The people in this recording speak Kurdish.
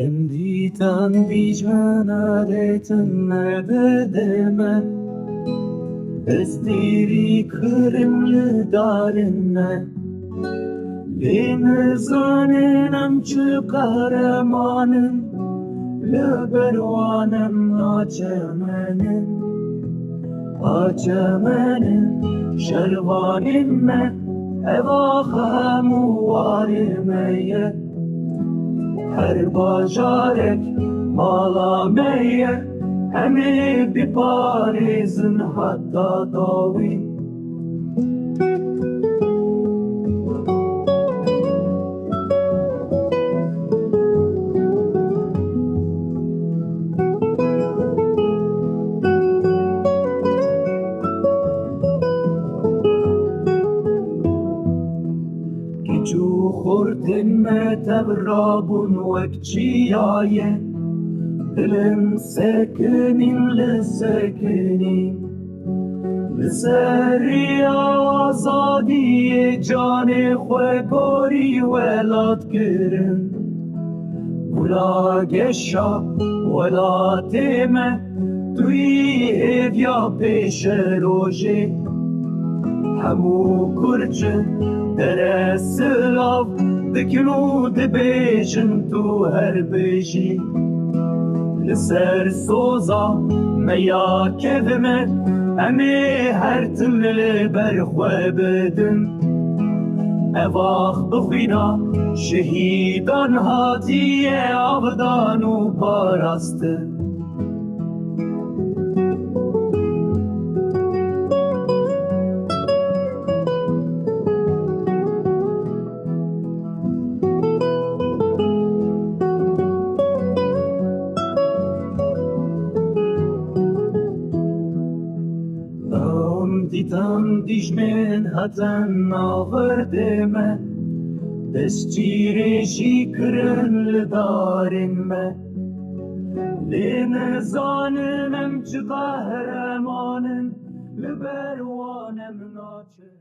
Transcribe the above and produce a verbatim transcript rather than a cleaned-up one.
Em dîtan dîjmana rêtin me bide me, destêrî kirin li darên me. Lê nizanin em çi qehreman in, li ber wan em naçemenin. Paçemenin şervanên me, ev axa hemû warê me ye. Her bajarek mala me ye, em ê biparêzin heta dawî. Kiç û xortên me tev rabûn wek çiyayê, dilin sekinîn li sekinîn. Li ser rêya azadiyê canê xwe gorî welat kirin. Gula geşa welatê me, tu yî hêviya pêşerojê. Hemû kurçin dere silav dikin û dibêjin tu her bijî. Li ser soza me ya kevime, em ê her tim li ber xwe bidin. Ev ax bi xwîna şehîdan hatiye avdan û parastin. Em dîtan dîjmên hatin naverdê me, destçîrêjî kirin li darên me. Lê nizanin em çi qehreman in, li ber wan em naçin.